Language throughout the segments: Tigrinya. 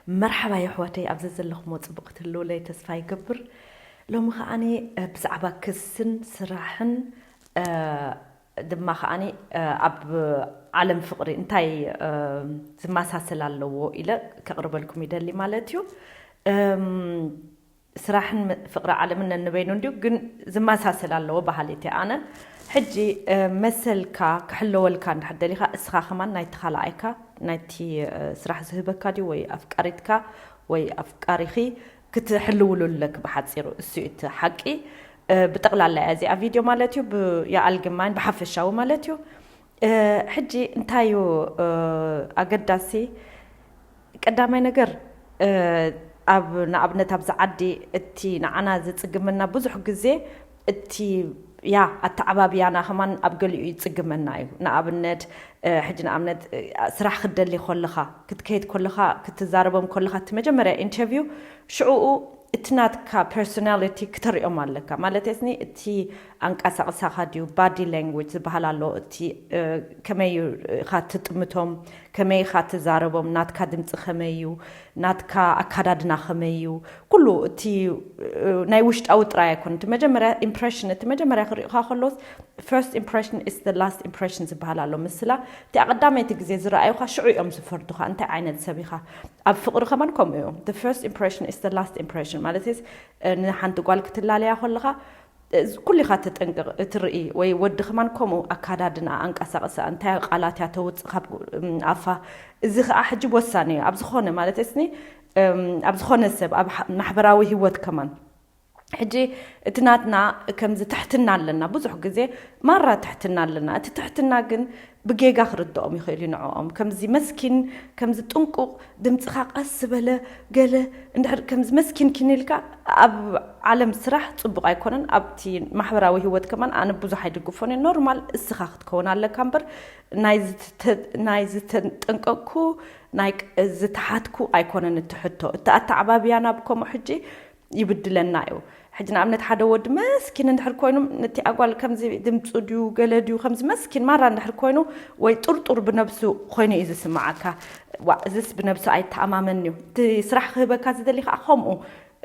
መርሓባ የሕዋተይ፣ ኣብዚ ዘለኹሞ ጽቡቕ ክትህልውለይ ተስፋ ይገብር። ሎሚ ከዓኒ፣ እ፣ ብዛዕባ ክስን ስራሕን፣ እ፣ ድማ ከዓኒ፣ እ፣ ኣብ ዓለም ፍቕሪ እንታይ፣ እ፣ ዝመሳሰል ኣለዎ ኢለ ከቕርበልኩም ይደሊ ማለት እዩ። እም፣ ስራሕን መ-፣ ፍቕሪ ዓለምን ነንበይኑ እንድዩ፣ ግን ዝመሳሰል ኣለዎ በሃሊት እየ ኣነ። ሕጂ፣ እ፣ መሰልካ ክሕለወልካ እንድሕር ደሊኻ፣ እስኻ ከማን ናይቲ ካልኣይካ፣ ናይቲ፣ እ፣ ስራሕ ዝህበካ ድዩ ወይ ኣፍቃሪትካ ወይ ኣፍቃሪኺ ክትሕልውሉ ኣለክ ብሓጺሩ። እሱ እዩ እቲ ሓቂ። እ፣ ብጠቕላላ እያ እዚኣ ቪድዮ ማለት እዩ፣ ብ-፣ የኣልግማይን ብሓፈሻዊ ማለት እዩ። እ፣ ሕጂ እንታይ እዩ፣ እ፣ ኣገዳሲ? ቀዳማይ ነገር፣ እ፣ ኣብ፣ ንኣብነት ኣብዚ ዓዲ እቲ ንዓና ዝጽግመና ብዙሕ ግዜ እቲ፣ ያ፣ ኣተዓባብያና ከማን ኣብ ገሊኡ ይጽግመና እዩ። ንኣብነት፣ እ፣ ሕጂ ንኣብነት፣ እ፣ ስራሕ ክትደሊ ከለኻ፣ ክትከይድ ከለኻ፣ ክትዛረቦም ከለኻ፣ እቲ መጀመርያ ኢንተርቪው ሽዑኡ እቲ ናትካ ፐርሶናሊቲ ክተርእዮም ኣለካ። ማለት ስኒ እቲ ኣንቀሳቕሳኻ ድዩ፣ ባዲ ላንጉጅ ዝበሃል ኣሎ፣ እቲ፣ እ፣ ከመይ ኢኻ ትጥምቶም፣ ከመይ ኢኻ ትዛረቦም፣ ናትካ ድምፂ ከመይ እዩ፣ ናትካ ኣካዳድና ከመይ እዩ፣ ኩሉ እቲ፣ እ፣ ናይ ውሽጣዊ ጥራይ ኣይኮነ። እቲ መጀመርያ ኢምፕሬሽን፣ እቲ መጀመርያ ክርእዩኻ ከለውስ፣ ፈርስት ኢምፕሬሽን ኢስ ደ ላስት ኢምፕሬሽን ዝበሃል ኣሎ። ምስላ እቲ ኣቐዳመይቲ ግዜ ዝረኣዩኻ ሽዑ እዮም ዝፈርዱኻ እንታይ ዓይነት ሰብ ኢኻ። ኣብ ፍቕሪ ከማን ከምኡ እዩ። The first impression is the last impression። ማለት is፣ እ፣ ንሓንቲ ጓል ክትላለያ ከለኻ፣ እ፣ ኩሉ ኢኻ ትጥንቅቕ፣ እትርኢ፣ ወይ ወዲ ከማን ከምኡ ኣካዳድና፣ ኣንቀሳቕሳ፣ እንታይ ቃላት እያ ተውፅእ ካብ፣ እም፣ ኣፋ። እዚ ኸዓ ሕጂ ወሳኒ እዩ። ኣብ ዝኾነ፣ ማለት እስኒ፣ እም፣ ኣብ ዝኾነ ሰብ፣ ኣብ ሓ-፣ ማሕበራዊ ህይወት ከማን። ሕጂ እቲ ናትና ከምዚ ትሕትና ኣለና፣ ብዙሕ ግዜ ማራ ትሕትና ኣለና። እቲ ትሕትና ግን ብጌጋ ክርድኦም ይኽእል እዩ ንዕኦም። ከምዚ መስኪን፣ ከምዚ ጥንቁቕ፣ ድምፅኻ ቀስ ዝበለ፣ ገለ እንድሕር ከምዚ መስኪን ኪን ኢልካ፣ ኣብ ዓለም ስራሕ ጽቡቕ ኣይኮነን። ኣብቲ ማሕበራዊ ህይወት ከማን ኣነ ብዙሕ ኣይድግፎን እየ። ኖርማል እስኻ ክትከውን ኣለካ እምበር፣ ናይ ዝተ-፣ ናይ ዝተጠንቀቕኩ፣ ናይ ቅ-፣ ዝተሓትኩ ኣይኮነን እቲ ሕቶ። እቲ ኣተዓባብያና ብከምኡ ሕጂ ይብድለና እዩ። ሕጂ ንኣብነት ሓደ ወዲ መስኪን እንድሕር ኮይኑ፣ ነቲ ኣጓል ከምዚ ድምፁ ድዩ ገለ ድዩ ከምዚ መስኪን ማራ እንድሕር ኮይኑ፣ ወይ ጥርጡር ብነብሱ ኮይኑ እዩ ዝስምዓካ። ዋ፣ እዝስ ብነብሱ ኣይተኣማመን እዩ። እቲ ስራሕ ክህበካ ዝደሊ ከዓ ከምኡ።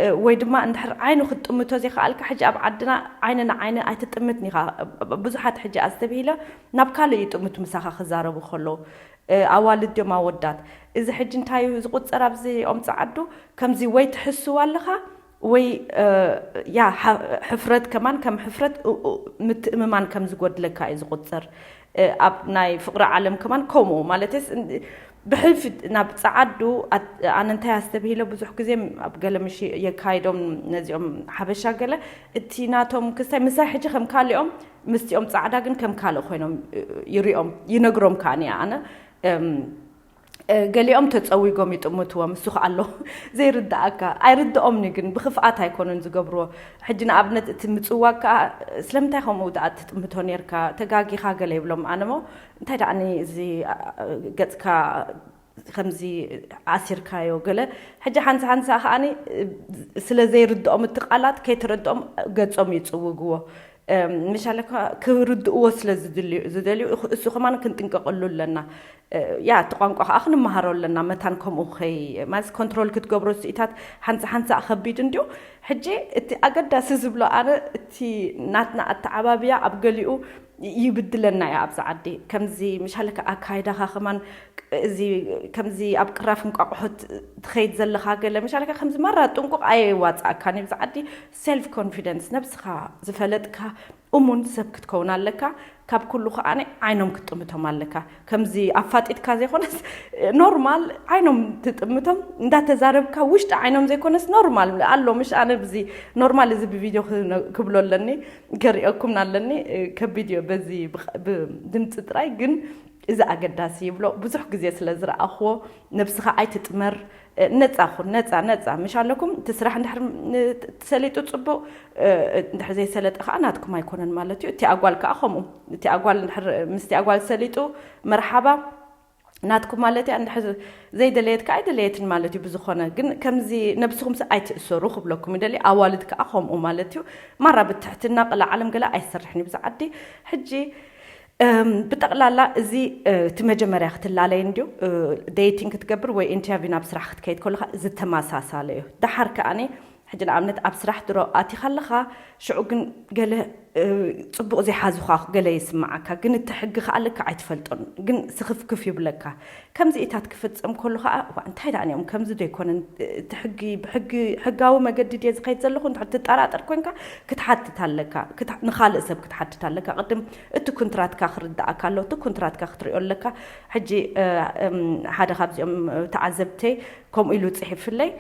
እ፣ ወይ ድማ እንድሕር ዓይኑ ክትጥምቶ ዘይከኣልካ፣ ሕጂ ኣብ ዓድና ዓይኒ ንዓይኒ ኣይትጥምትን ኢኻ። ብዙሓት ሕጂ ኣስተብሂለ ናብ ካልእ እዩ ጥምቱ ምሳኻ ክዛረቡ ከለዉ። እ፣ ኣዋልድ ድዮም ኣወዳት? እዚ ሕጂ እንታይ እዩ ዝቑጸር ኣብዚኦም ጸዓዱ? ከምዚ ወይ ትሕስው ኣለኻ ወይ፣ እ፣ ያ፣ ሓ-፣ ሕፍረት ከማን ከም ሕፍረት እ-፣ እ-፣ ምትእምማን ከም ዝጎድለካ እዩ ዝቑጸር። እ፣ ኣብ ናይ ፍቕሪ ዓለም ከማን ከምኡ ማለትስ፣ እ፣ ብሕልፊ ናብ ጸዓዱ ኣት-፣ ኣነ እንታይ ኣስተብሂለ ብዙሕ ግዜ ኣብ ገለ ምሽ የካይዶም ነዚኦም ሓበሻ ገለ እቲ ናቶም ክስታይ ምሳይ ሕጂ ከም ካልኦም ምስቲኦም ጻዕዳ ግን ከም ካልእ ኮይኖም፣ እ፣ ይሪኦም፣ ይነግሮም ከኣ እየ ኣነ። እም፣ እ፣ ገሊኦም ተጸዊጎም ይጥምትዎም፣ እሱ ከኣ ኣሎ ዘይርድኣካ። ኣይርድኦምኒ ግን ብኽፍኣት ኣይኮኑን ዝገብርዎ። ሕጂ ንኣብነት እቲ ምጽዋግ ከኣ ስለምንታይ ከምኡ ደኣ ትጥምቶ ኔርካ? ተጋጊኻ ገለ ይብሎም። ኣነሞ እንታይ ደኣኒ እዚ፣ ኣ፣ ገጽካ ከምዚ ኣሲርካዮ ገለ። ሕጂ ሓንሳ ሓንሳ ከኣኒ፣ እ፣ ስለ ዘይርድኦም እቲ ቃላት ከይተረድኦም ገጾም ይጽውግዎ። እም፣ ምሻለካ ክርድእዎ ስለ ዝድልዩ-፣ ዝደልዩ፣ እኹ-፣ እሱ ከማን ክንጥንቀቐሉ ኣለና። እ፣ ያ፣ እቲ ቋንቋ ከኣ ክንመሃሮ ኣለና። መታን ከምኡ ኸይ-፣ ማለት ኮንትሮል ክትገብሮ ስኢታት ሓንሳ ሓንሳ ከቢድ እንድዩ። ሕጂ እቲ ኣገዳሲ ዝብሎ ኣነ፣ እቲ ናትና ኣተዓባብያ ኣብ ገሊኡ ይብድለና እዩ ኣብዚ ዓዲ። ከምዚ ምሻለካ ኣካይዳኻ ከማን እዚ ከምዚ ኣብ ቅራፍ እንቋቑሖ ትኸይድ ዘለኻ ገለ ምሻለካ ከምዚ ማራ ጥንቁቕ ኣየዋጽኣካን እዩ። ኣብዚ ዓዲ ሰልፍ ኮንፊደንስ፣ ነብስኻ ዝፈለጥካ እሙን ሰብ ክትከውን ኣለካ። ካብ ኩሉ ከኣ ዓይኖም ክትጥምቶም ኣለካ። ከምዚ ኣፋጢጥካ ዘይኮነስ ኖርማል ዓይኖም ትጥምቶም እንዳተዛረብካ ውሽጢ ዓይኖም ዘይኮነስ ኖርማል ኣሎ። ምሽ ኣነ ብዚ ኖርማል እዚ ብቪድዮ ክነ-፣ ክብሎ ኣለኒ፣ ከርእየኩም ኣለኒ፣ እ፣ ከቢድ እዩ በዚ ብኸ-፣ ብድምፂ ጥራይ ግን እዚ ኣገዳሲ ይብሎ። ብዙሕ ግዜ ስለ ዝረኣኽዎ ነብስኻ ኣይትጥመር፣ እ፣ ነፃ ኩን፣ ነፃ፣ ነፃ። ምሽ ኣለኩም እቲ ስራሕ እንድሕር ን-፣ ተሰሊጡ ጽቡቕ፣ እ፣ እንድሕር ዘይሰለጠ ከኣ ናትኩም ኣይኮነን ማለት እዩ። እቲ ኣጓል ከኣ ከምኡ። እቲ ኣጓል እንድሕር ምስቲ ኣጓል ሰሊጡ መርሓባ ናትኩም ማለት እያ። እንድሕር ዘይደለየት ከኣ ኣይደለየትን ማለት እዩ። ብዝኾነ ግን ከምዚ ነብስኹም ስ-፣ ኣይትእሰሩ ክብለኩም ይደሊ። ኣዋልድ ከኣ ከምኡ ማለት እዩ። ማራ ብትሕትና ቅለ ዓለም ገለ ኣይሰርሕን እዩ ብዚ ዓዲ። ሕጂ ብጠቕላላ እዚ እቲ መጀመርያ ክትላለይ እንድዩ። ዴቲንግ ክትገብር ወይ ኢንተርቪው ናብ ስራሕ ክትከይድ ከለካ ዝተመሳሳለ እዩ። ደሓር ከኣኒ ሕጂ ንኣብነት ኣብ ስራሕ ድሮ ኣቲኻ ኣለኻ፣ ሽዑ ግን ገለ ጽቡቕ ዘይሓዙኻ ገለ ይስምዓካ፣ ግን እቲ ሕጊ ከኣ ልክዕ ኣይትፈልጦን፣ ግን ስኽፍክፍ ይብለካ። ከምዚ ኢታት ክፍጽም ከሎ ከኣ እንታይ ደኣ እዮም ከምዚ ዶ ኣይኮነን፣ እቲ ሕጊ ብሕጊ ሕጋዊ መገዲ ድየ ዝኸይድ ዘለኹ እንድሕር ትጠራጠር ኮንካ ክትሓትት ኣለካ። ንኻልእ ሰብ ክትሓትት ኣለካ። ቅድም እቲ ኩንትራትካ ክርዳእካ ኣሎ፣ እቲ ኩንትራትካ ክትሪኦ ኣለካ። ሕጂ ሓደ ካብዚኦም ተዓዘብተይ ከምኡ ኢሉ ጽሒፍለይ።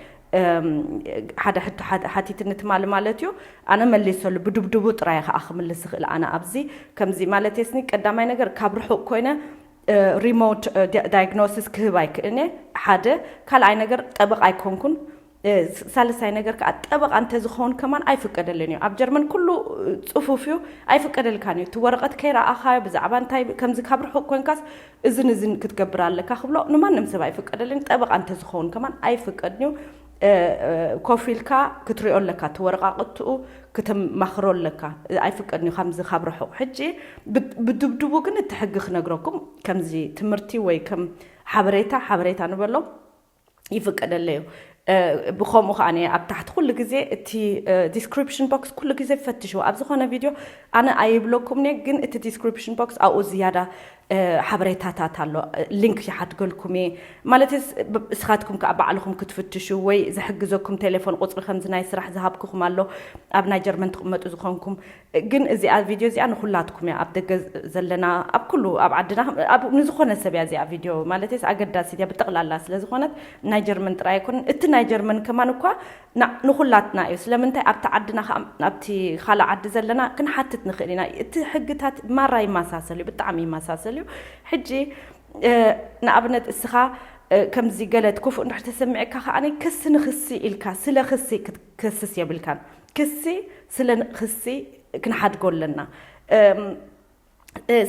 ሓደ ሕቶ ሓቲትኒ ትማሊ ማለት እዩ። ኣነ መሊሰሉ ብድብድቡ ጥራይ ከዓ ክምልስ ይኽእል። ኣነ ኣብዚ ከምዚ ማለት የስኒ ቀዳማይ ነገር ካብ ርሑቕ ኮይነ ሪሞት ዳይግኖሲስ ክህብ ኣይክእልነ። ሓደ ካልኣይ ነገር ጠበቕ ኣይኮንኩን። ሳልሳይ ነገር ከዓ ጠበቕ እንተዝኸውን ከማን ኣይፍቀደልን እዩ። ኣብ ጀርመን ኩሉ ፅፉፍ እዩ፣ ኣይፍቀደልካን እዩ። እቲ ወረቐት ከይረኣኻዮ ብዛዕባ እንታይ ከምዚ ካብ ርሑቕ ኮንካስ እዝን እዝን ክትገብር ኣለካ ክብሎ ንማንም ሰብ ኣይፍቀደልን። ጠበቓ እንተዝኸውን ከማን ኣይፍቀድን እዩ። ኮፍ ኢልካ ክትሪኦ ኣለካ፣ እቲ ወረቓቕትኡ ክትማኽሮ ኣለካ። ኣይፍቀድን እዩ ከምዚ ካብ ርሑቕ። ሕጂ ብድብድቡ ግን እቲ ሕጊ ክነግረኩም፣ ከምዚ ትምህርቲ ወይ ከም ሓበሬታ ሓበሬታ ንበሎ ይፍቀደለዩ። ብኸምኡ ከዓ ኣብ ታሕቲ ኩሉ ግዜ እቲ ዲስክሪፕሽን ቦክስ ኩሉ ግዜ ፈትሽዎ። ኣብ ዝኾነ ቪድዮ ኣነ ኣይብለኩም እየ፣ ግን እቲ ዲስክሪፕሽን ቦክስ ኣብኡ ዝያዳ ሓበሬታታት ኣሎ። ሊንክ ይሓድገልኩም እየ ማለት እስኻትኩም ከዓ ባዕልኹም ክትፍትሹ ወይ ዝሕግዘኩም ቴሌፎን ቁፅሪ ከምዚ ናይ ስራሕ ዝሃብኩኹም ኣሎ። ኣብ ናይ ጀርመን ትቕመጡ ዝኾንኩም ግን እዚኣ ቪድዮ እዚኣ ንኹላትኩም እያ፣ ኣብ ደገ ዘለና፣ ኣብ ኩሉ ኣብ ዓድና ንዝኾነ ሰብ እያ እዚኣ ቪድዮ ማለት ኣገዳሲት እያ ብጠቕላላ ስለ ዝኾነት ናይ ጀርመን ጥራይ ኣይኮነን። እቲ ናይ ጀርመን ከማን እኳ ንኹላትና እዩ። ስለምንታይ ኣብቲ ዓድና ኣብቲ ካልእ ዓዲ ዘለና ክንሓትት ንኽእል ኢና። እቲ ሕግታት ማራ ይመሳሰል እዩ፣ ብጣዕሚ ይመሳሰል እዩ። ሕጂ ንኣብነት እስኻ ከምዚ ገለት ክፉእ እንድሕር ተሰሚዕካ ከዓኒ ክሲ ንክሲ ኢልካ ስለ ክሲ ክትከስስ የብልካን። ክሲ ስለ ክሲ ክንሓድጎ ኣለና።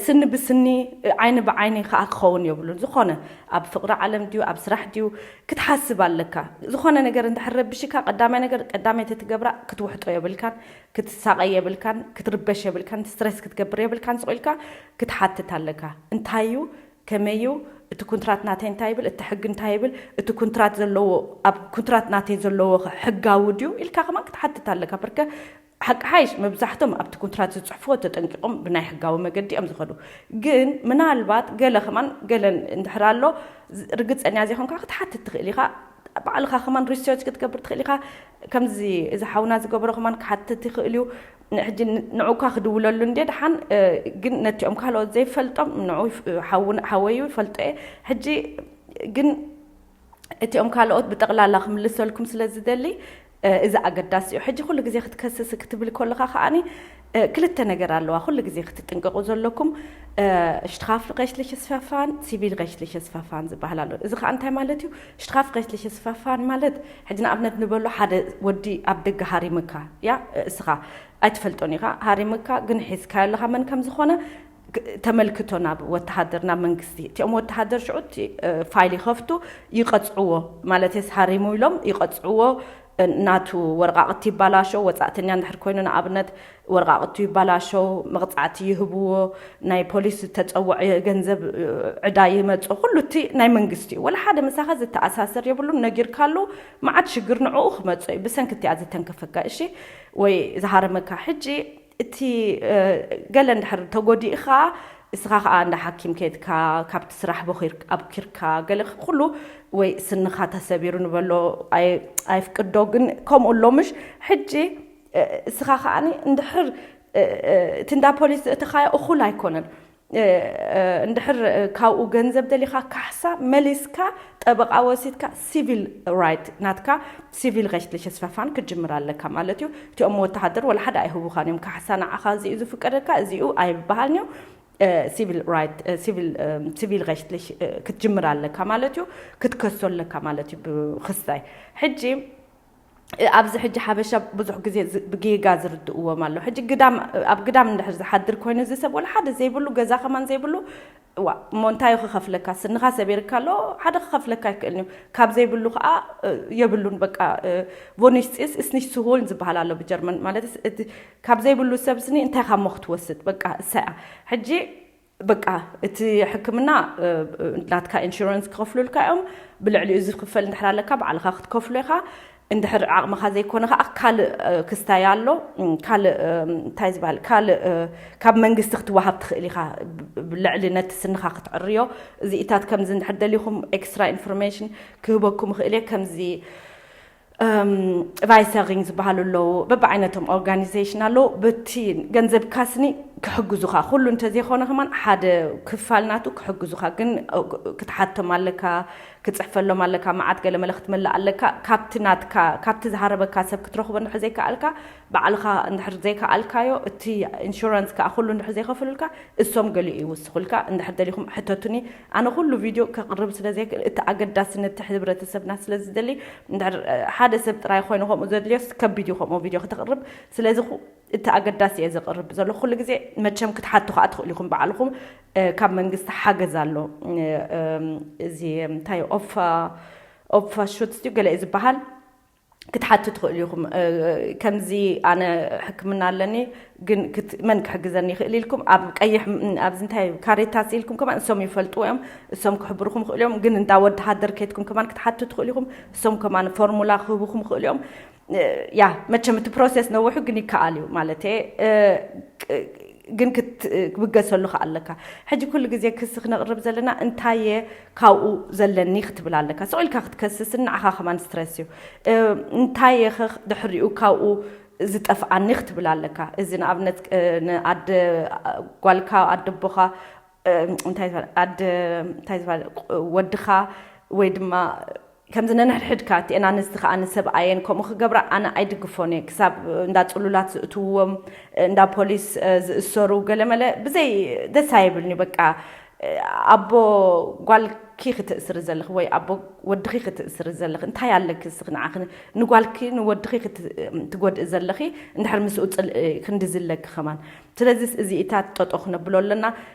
ስኒ ብስኒ ዓይኒ ብዓይኒ ከዓ ክኸውን የብሉን። ዝኾነ ኣብ ፍቕሪ ዓለም ድዩ ኣብ ስራሕ ድዩ ክትሓስብ ኣለካ። ዝኾነ ነገር እንድሕር ረብሽካ ቀዳማይ ነገር ቀዳማይ ተትገብራ ክትውሕጦ የብልካን፣ ክትሳቐይ የብልካን፣ ክትርበሽ የብልካን፣ ስትሬስ ክትገብር የብልካን። ስቕ ኢልካ ክትሓትት ኣለካ። እንታይ እዩ ከመይ እዩ እቲ ኩንትራት ናተይ እንታይ ይብል፣ እቲ ሕጊ እንታይ ይብል፣ እቲ ኩንትራት ዘለዎ ኣብ ኩንትራት ናተይ ዘለዎ ከ ሕጋዊ ድዩ ኢልካ ከማን ክትሓትት ኣለካ። ብርከ ሓቂ ሓይሽ መብዛሕቶም ኣብቲ ኩንትራት ዝፅሕፍዎ ተጠንቂቆም ብናይ ሕጋዊ መገዲ እዮም ዝኸዱ። ግን ምናልባት ገለ ከማን ገለን እንድሕር ኣሎ ርግፀኛ ዘይኮንካ ክትሓትት ትኽእል ኢኻ። ባዕልኻ ከማን ሪሰርች ክትገብር ትኽእል ኢኻ። ከምዚ እዚ ሓውና ዝገበሮ ከማን ክሓትት ይኽእል እዩ። ሕጂ ንዑካ ክድውለሉ እንደ ድሓን ግን ነቲኦም ካልኦት ዘይፈልጦም ንዑ ሓወዩ ይፈልጦ እየ። ሕጂ ግን እቲኦም ካልኦት ብጠቕላላ ክምልሰልኩም ስለ ዝደሊ እዚ ኣገዳሲ እዩ። ሕጂ ኩሉ ግዜ ክትከስስ ክትብል ከለኻ ከዓኒ ክልተ ነገር ኣለዋ ኩሉ ግዜ ክትጥንቀቑ ዘለኩም። Strafrechtliches Verfahren፣ Zivilrechtliches Verfahren ዝበሃል ኣሎ። እዚ ከዓ እንታይ ማለት እዩ? Strafrechtliches Verfahren ማለት ሕጂ ንኣብነት ንበሎ ሓደ ወዲ ኣብ ደገ ሃሪምካ ያ እስኻ ኣይትፈልጦን ኢኻ፣ ሃሪምካ ግን ሒዝካዮ ኣለኻ መን ከም ዝኾነ ተመልክቶ ናብ ወተሃደር ናብ መንግስቲ። እቲኦም ወተሃደር ሽዑ ፋይል ይኸፍቱ፣ ይቐፅዕዎ ማለት የስ ሃሪሙ ኢሎም ይቐፅዕዎ። ናቱ ወረቃቕቲ ይባላሾ፣ ወፃእተኛ እንድሕር ኮይኑ ንኣብነት ወረቃቕቱ ይባላሾ፣ መቕፃዕቲ ይህብዎ፣ ናይ ፖሊስ ዝተፀወዐ ገንዘብ ዕዳ ይመፁ፣ ኩሉ እቲ ናይ መንግስቲ እዩ። ወላ ሓደ ምሳኻ ዝተኣሳሰር የብሉን። ነጊርካሉ መዓት ሽግር ንዕኡ ክመፁ እዩ ብሰንኪ እቲኣ ዝተንከፈካ እሺ ወይ ዝሃረመካ። ሕጂ እቲ ገለ እንድሕር ተጎዲእኻ እስኻ ከዓ እንዳ ሓኪም ከድካ ካብቲ ስራሕ ቦኺር ኣብኪርካ ገለ ኩሉ ወይ ስንኻ ተሰቢሩ ንበሎ ኣይፍቅዶ። ግን ከምኡ ኣሎ ምሽ ሕጂ እስኻ ከዓኒ እንድሕር እቲ እንዳ ፖሊስ ዝእትኻዮ እኹል ኣይኮነን። እንድሕር ካብኡ ገንዘብ ደሊኻ ካሕሳ መሊስካ ጠበቓ ወሲድካ ሲቪል ራይት ናትካ ሲቪል rechtliches Verfahren ክትጅምር ኣለካ ማለት እዩ። እቲኦም ወተሃደር ወላ ሓደ ኣይህቡኻን እዮም። ካሕሳ ንዓኻ እዚኡ ዝፍቀደካ እዚኡ ኣይበሃልን እዩ። ሲቪል ራይት ሲቪል rechtlich ክትጅምር ኣለካ ማለት እዩ። ክትከሶ ኣለካ ማለት እዩ ብክስታይ። ሕጂ ኣብዚ ሕጂ ሓበሻ ብዙሕ ግዜ ብጌጋ ዝርድእዎም ኣሎ። ሕጂ ግዳም ኣብ ግዳም እንድሕር ዝሓድር ኮይኑ እዚ ሰብ ወላ ሓደ ዘይብሉ ገዛ ከማን ዘይብሉ ዋ እሞ እንታይ ክኸፍለካ ስንኻ ሰቢርካ ኣሎ ሓደ ክኸፍለካ ኣይክእልን እዩ። ካብ ዘይብሉ ከዓ የብሉን በቃ። Wo nichts ist, ist nicht zu holen ዝበሃል ኣሎ ብጀርመን ማለት ካብ ዘይብሉ ሰብ ስኒ እንታይ ካብ ሞ ክትወስድ በቃ እሳያ። ሕጂ በቃ እቲ ሕክምና ናትካ ኢንሹራንስ ክኸፍሉልካ እዮም። ብልዕሊኡ ዝኽፈል እንድሕር ኣለካ ባዕልኻ ክትከፍሎ ኢኻ። እንድሕር ዓቕምኻ ዘይኮነ ከዓ ካልእ ክስታይ ኣሎ። ካልእ እንታይ ዝበሃል ካልእ ካብ መንግስቲ ክትወሃብ ትኽእል ኢኻ። ብልዕሊ ነቲ ስንኻ ክትዕርዮ እዚኢታት ከምዚ እንድሕር ደሊኹም ኤክስትራ ኢንፎርሜሽን ክህበኩም ይኽእል እየ። ከምዚ ቫይሰሪንግ ዝበሃሉ ኣለዉ። በብዓይነቶም ኦርጋኒዜሽን ኣለዉ። በቲ ገንዘብካ ስኒ ክሕግዙኻ ኩሉ እንተዘይኮነ ከማን ሓደ ክፋል ናቱ ክሕግዙኻ ግን ክትሓቶም ኣለካ፣ ክፅሕፈሎም ኣለካ፣ መዓት ገለመለ ክትመልእ ኣለካ። ካብቲ ናትካ ካብቲ ዝሃረበካ ሰብ ክትረኽቦ እንድሕር ዘይከኣልካ ባዕልኻ እንድሕር ዘይከኣልካዮ እቲ ኢንሹራንስ ከዓ ኩሉ እንድሕር ዘይከፍሉልካ እሶም ገሊኡ ይውስኹልካ። እንድሕር ደሊኹም ሕተቱኒ። ኣነ ኩሉ ቪድዮ ከቕርብ ስለ ዘይክእል እቲ ኣገዳሲ ነቲ ሕብረተሰብና ስለ ዝደሊ እንድሕር ሓደ ሰብ ጥራይ ኮይኑ ከምኡ ዘድልዮስ ከቢድ እዩ ከምኡ ቪድዮ ከተቕርብ። ስለዚ እቲ ኣገዳሲ እየ ዘቕርብ ዘሎ ኩሉ ግዜ። መቸም ክትሓቱ ከዓ ትኽእሉ ኢኹም ባዕልኹም። ካብ መንግስቲ ሓገዝ ኣሎ። እዚ እንታይ ኦፋ ኦፋ ሹትስ ድዩ ገለ እዩ ዝበሃል ክትሓቱ ትኽእሉ ኢኹም። ከምዚ ኣነ ሕክምና ኣለኒ ግን መን ክሕግዘኒ ይኽእል ኢልኩም ኣብ ቀይሕ ኣብዚ እንታይ ካሬታስ ኢልኩም ከማን እሶም ይፈልጥዎ እዮም። እሶም ክሕብርኩም ይኽእሉ እዮም። ግን እንዳ ወዲ ሃደር ከይድኩም ከማን ክትሓቱ ትኽእሉ ኢኹም። እሶም ከማን ፎርሙላ ክህቡኩም ይኽእሉ እዮም። ያ መቸም እቲ ፕሮሴስ ነውሑ ግን ይከኣል እዩ ማለት ግን ክትብገሰሉ ከ ኣለካ። ሕጂ ኩሉ ግዜ ክሲ ክነቕርብ ዘለና እንታየ ካብኡ ዘለኒ ክትብል ኣለካ። ስቕ ኢልካ ክትከስስን ንዓኻ ከማን ስትረስ እዩ። እንታየ ከ ድሕሪኡ ካብኡ ዝጠፍኣኒ ክትብል ኣለካ። እዚ ንኣብነት ንኣደ ጓልካ ኣደቦኻ እንታይ እንታይ ዝበሃል ወድኻ ወይ ድማ ከምዚ ነንሕድሕድካ እቲአን ኣንስቲ ከዓ ንሰብኣየን ከምኡ ክገብራ ኣነ ኣይድግፎን እየ። ክሳብ እንዳ ፅሉላት ዝእትውዎም እንዳ ፖሊስ ዝእሰሩ ገለመለ ብዘይ ደስ ኣይብልኒ። በቃ ኣቦ ጓልኪ ክትእስሪ ዘለኺ ወይ ኣቦ ወድኺ ክትእስሪ ዘለኺ እንታይ ኣለኪ እስኺ ንዓኺ ንጓልኪ ንወድኺ ትጎድኢ ዘለኺ እንድሕር ምስኡ ፅልኢ ክንዲ ዝለኪ ከማን። ስለዚ እዚኢታት ጠጦ ክነብሎ ኣለና።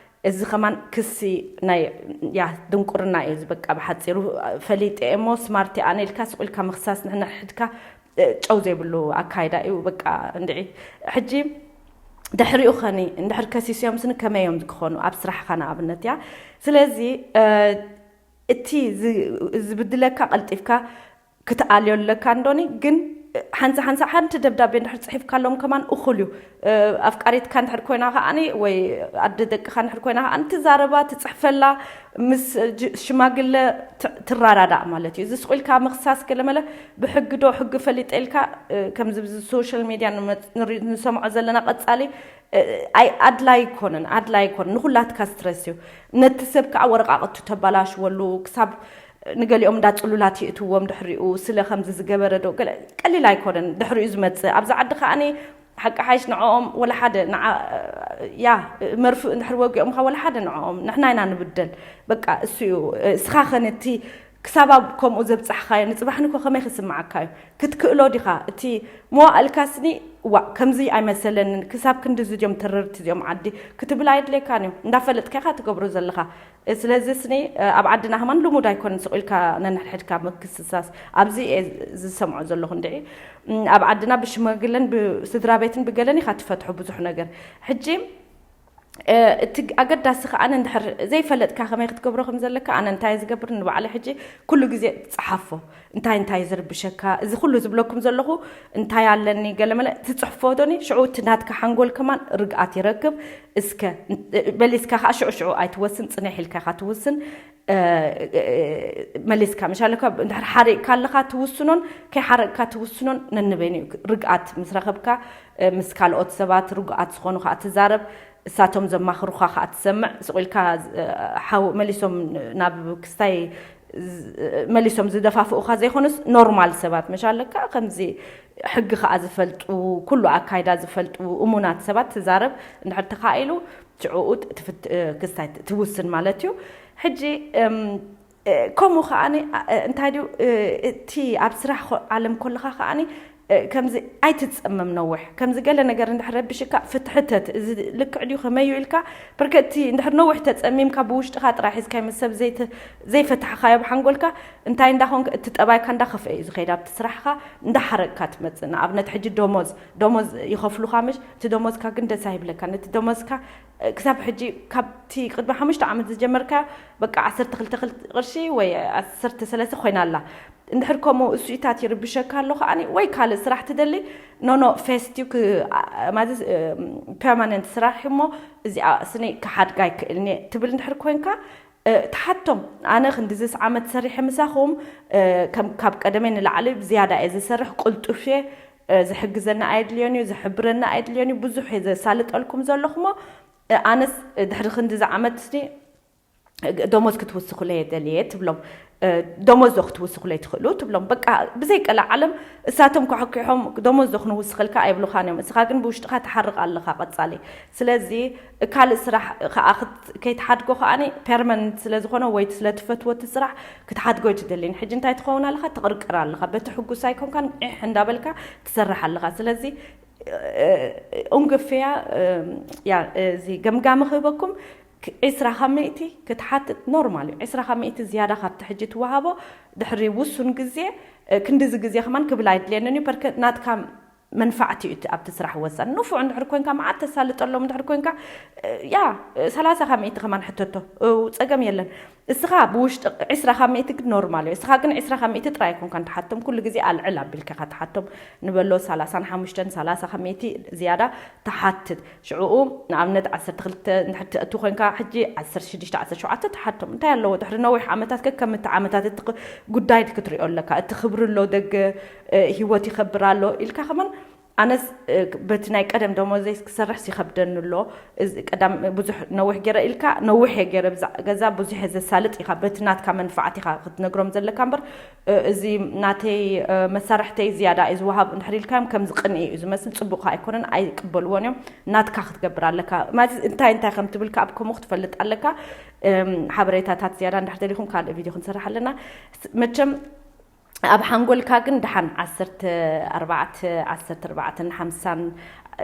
እዚ ከማን ክሲ ናይ ያ ድንቁርና እዩ ዝበቃ ብሓፂሩ ፈሊጠ እሞ ስማርቲ ኣነ ኢልካ ስቁ ኢልካ ምክሳስ ንሕንሕድካ ጨው ዘይብሉ ኣካይዳ እዩ በቃ እንድዒ። ሕጂ ድሕሪኡ ኸኒ እንድሕር ከሲስዮም ስኒ ከመይ እዮም ክኾኑ ኣብ ስራሕኻ ንኣብነት እያ። ስለዚ እቲ ዝብድለካ ቀልጢፍካ ክትኣልዮ ኣለካ እንዶኒ ግን ሓንሳ ሓንሳ ሓንቲ ደብዳቤ እንድሕር ፅሒፍካሎም ከማን እኹል እዩ። ኣፍቃሪትካ እንድሕር ኮይና ከዓኒ ወይ ኣደ ደቅኻ እንድሕር ኮይና ከዓኒ ትዛረባ ትፅሕፈላ ምስ ሽማግለ ትራዳዳእ ማለት እዩ። እዚ ስቁ ኢልካ ምክሳስ ገለመለ ብሕጊ ዶ ሕጊ ፈሊጠ ኢልካ ከምዚ ብዚ ሶሻል ሚድያ ንሰምዖ ዘለና ቀፃሊ ኣይ ኣድላይ ኣይኮነን ኣድላይ ኣይኮነን ንኩላትካ ስትረስ እዩ። ነቲ ሰብ ከዓ ወረቃቅቱ ተባላሽወሉ ክሳብ ንገሊኦም እንዳ ፅሉላት ይእትዎም ድሕሪኡ ስለ ከምዚ ዝገበረ ዶ ገለ ቀሊል ኣይኮነን ድሕሪኡ ዝመፅእ ኣብዚ ዓዲ ከዓኒ ሓቂ ሓይሽ ንዕኦም ወላ ሓደ ንዓ ያ መርፍእ እንድሕር ወጊኦምካ ወላ ሓደ ንዕኦም ንሕና ኢና ንብደል። በቃ እሱ እዩ። እስኻ ኸነቲ ክሳብ ኣብ ከምኡ ዘብፃሕኻዮ ንፅባሕ ንኮ ከመይ ክስምዓካ እዩ? ክትክእሎ ዲኻ? እቲ መዋእልካ ስኒ ዋእ ከምዚ ኣይመሰለንን ክሳብ ክንዲ ዝድዮም ተረርቲ እዚኦም ዓዲ ክትብል ኣይድለካን እዩ። እንዳፈለጥካ ኢኻ ትገብሮ ዘለኻ። ስለዚ ስኒ ኣብ ዓድና ከማን ልሙድ ኣይኮነን ስቕ ኢልካ ነንሕድሕድካ ምክስሳስ። ኣብዚ እየ ዝሰምዖ ዘለኹ እንድዒ ኣብ ዓድና ብሽማግለን ብስድራ ቤትን ብገለን ኢኻ ትፈትሖ ብዙሕ ነገር። ሕጂ እቲ ኣገዳሲ ከኣ እንድሕር ዘይፈለጥካ ከመይ ክትገብሮ ከም ዘለካ ኣነ እንታይ ዝገብር ንባዕለ ሕጂ ኩሉ ግዜ ትጽሓፎ እንታይ እንታይ ዝርብሸካ እዚ ኩሉ ዝብለኩም ዘለኹ እንታይ ኣለኒ ገለመለ ትጽሕፎ ዶኒ ሽዑ እቲ ናትካ ሓንጎል ከማን ርግኣት ይረክብ። እስከ መሊስካ ከዓ ሽዑ ሽዑ ኣይትወስን ጽንሕ ኢልካ ኢኻ ትውስን። መሊስካ መሻለካ እንድሕር ሓሪቕካ ኣለኻ ትውስኖን ከይሓረቕካ ትውስኖን ነንበይኑ እዩ። ርግኣት ምስ ረኸብካ ምስ ካልኦት ሰባት ርጉኣት ዝኾኑ ከዓ ትዛረብ። እሳቶም ዘማኽሩኻ ከዓ ትሰምዕ። ስቕ ኢልካ ሓው መሊሶም ናብ ክስታይ መሊሶም ዝደፋፍኡኻ ዘይኮኑስ ኖርማል ሰባት መሻለካ ከምዚ ሕጊ ከዓ ዝፈልጡ ኩሉ ኣካይዳ ዝፈልጡ እሙናት ሰባት ትዛረብ እንድሕር ተኻኢሉ ሽዕኡ ክስታይ ትውስን ማለት እዩ። ሕጂ ከምኡ ከዓኒ እንታይ ድዩ እቲ ኣብ ስራሕ ዓለም ከለኻ ከዓኒ ከምዚ ኣይትጸመም ነውሕ። ከምዚ ገለ ነገር እንድሕር ረቢሽካ ፍትሕተት፣ እዚ ልክዕ ድዩ ከመዩ ኢልካ፣ በርከቲ እንድሕር ነውሕ ተጸሚምካ ብውሽጥኻ ጥራሕ ሒዝካ ምስ ሰብ ዘይተ-፣ ዘይፈታሕካዮ ብሓንጎልካ እንታይ እንዳኾንክ እቲ ጠባይካ እንዳኸፍአ እዩ ዝኸይድ። ኣብቲ ስራሕኻ እንዳሓረቅካ ትመጽእ። ንኣብነት ሕጂ ደሞዝ፣ ደሞዝ ይኸፍሉኻ ምሽ? እቲ ደሞዝካ ግን ደስ ኣይብለካ። ነቲ ደሞዝካ ክሳብ ሕጂ ካብቲ ቅድሚ ሓሙሽተ ዓመት ዝጀመርካ በቃ ዓሰርተ ክልተ ቅርሺ ወይ ዓሰርተ ሰለስተ ኮይና ኣላ። እንድሕር ከምኡ እሱኢታት ይርብሸካ ኣሎ ከኣኒ ወይ ካልእ ስራሕ ትደሊ፣ ኖኖ ፌስት ዩ ማለት ፐርማነንት ስራሕ እሞ እዚኣ ስኒ ክሓድጋ ይክእልኒ ትብል እንድሕር ኮንካ፣ ትሓቶም። ኣነ ክንድዝስ ዓመት ሰሪሐ ምሳኹም፣ ካብ ቀደመይ ንላዕሊ ዝያዳ እየ ዝሰርሕ፣ ቅልጡፍ እየ። ዝሕግዘና ኣየድልዮን እዩ፣ ዝሕብረና ኣየድልዮን እዩ። ብዙሕ እየ ዘሳልጠልኩም ዘለኹሞ፣ ኣነስ ድሕሪ ክንድዚ ዓመት ስኒ ደሞዝ ክትውስኹለይ የደልየ ትብሎም። ደሞዝ ዶ ክትውስኹለይ ትኽእሉ ትብሎም። በቃ ብዘይ ቀላ ዓለም እሳቶም ኳሕኪሖም ደሞዝ ዶ ክንውስኸልካ ኣይብሉኻን እዮም። እስኻ ግን ብውሽጥኻ ትሓርቕ ኣለኻ ቀጻሊ። ስለዚ ካልእ ስራሕ ከኣ ክት-፣ ከይትሓድጎ ከኣኒ ፐርማነንት ስለ ዝኾነ ወይ ስለ ትፈትዎ እቲ ስራሕ ክትሓድጎ ኣይትደልን። ሕጂ እንታይ ትኸውን ኣለኻ? ትቕርቅር ኣለኻ። በቲ ሕጉስ ኣይኮንካን ዒሕ እንዳበልካ ትሰርሕ ኣለኻ። ስለዚ ኡንግፍያ፣ ያ፣ እዚ ገምጋሚ ክህበኩም፣ ዒስራ ካብ ሚእቲ ክትሓትት ኖርማል እዩ። ዒስራ ካብ ሚእቲ ዝያዳ ካብቲ ሕጂ ትወሃቦ ድሕሪ ውሱን ግዜ፣ ክንድዚ ግዜ ከማን ክብል ኣይድልየንን እዩ። በርከ ናትካ መንፋዕቲ እዩ እቲ ኣብቲ ስራሕ ወሳኒ። ንፉዕ እንድሕር ኮንካ፣ መዓት ተሳልጠሎም እንድሕር ኮንካ፣ ያ፣ ሰላሳ ካብ ሚእቲ ከማን ሕተቶ፣ ጸገም የለን። እስኻ ብውሽጢ ዒስራ ካብ ሚእቲ ግን ኖርማል እዩ። እስኻ ግን ዒስራ ካብ ሚእቲ ጥራይ ኣይኮንካን ትሓቶም፣ ኩሉ ግዜ ኣልዕል ኣቢልካ ኢኻ ትሓቶም። ንበሎ ሰላሳን ሓሙሽተን፣ ሰላሳ ካብ ሚእቲ ዝያዳ ትሓትት። ሽዕኡ ንኣብነት ዓሰርተ ክልተ እንድሕር ትእቱ ኮንካ፣ ሕጂ ዓሰርተ ሽዱሽተ፣ ዓሰርተ ሸውዓተ ትሓቶም። እንታይ ኣለዎ? ድሕሪ ነዊሕ ዓመታት ከከም እቲ ዓመታት እቲ ክ-፣ ጉዳይ ክትሪኦ ኣለካ። እቲ ክብሪ ኣሎ፣ ደገ፣ እ፣ ህይወት ይኸብር ኣሎ ኢልካ ከማን ኣነስ፣ እ፣ በቲ ናይ ቀደም ደሞዘይ ክሰርሕስ ይኸብደኒ ኣሎ። እዚ ቀዳም ብዙሕ ነዊሕ ገይረ ኢልካ፣ ነዊሕ እየ ገይረ ብዛ ገዛ ብዙሕ እየ ዘሳልጥ ኢኻ። በቲ ናትካ መንፋዕቲ ኢኻ ክትነግሮም ዘለካ እምበር፣ እ፣ እዚ ናተይ፣ እ፣ መሳርሕተይ ዝያዳ እዩ ዝወሃብ እንድሕር ኢልካዮም ከምዚ ቅንኢ እዩ ዝመስል። ጽቡቕ ከኣ ኣይኮነን፣ ኣይቅበልዎን እዮም። ናትካ ክትገብር ኣለካ። ማለት እንታይ እንታይ ከም ትብል ከኣ ኣብ ከምኡ ክትፈልጥ ኣለካ። እም፣ ሓበሬታታት ዝያዳ እንድሕር ደሊኹም ካልእ ቪድዮ ክንሰርሕ ኣለና። ስ-፣ መቸም ኣብ ሓንጎልካ ግን ደሓን ዓሰርተ ኣርባዕተ፣ ዓሰርተ ኣርባዕተን ሓምሳን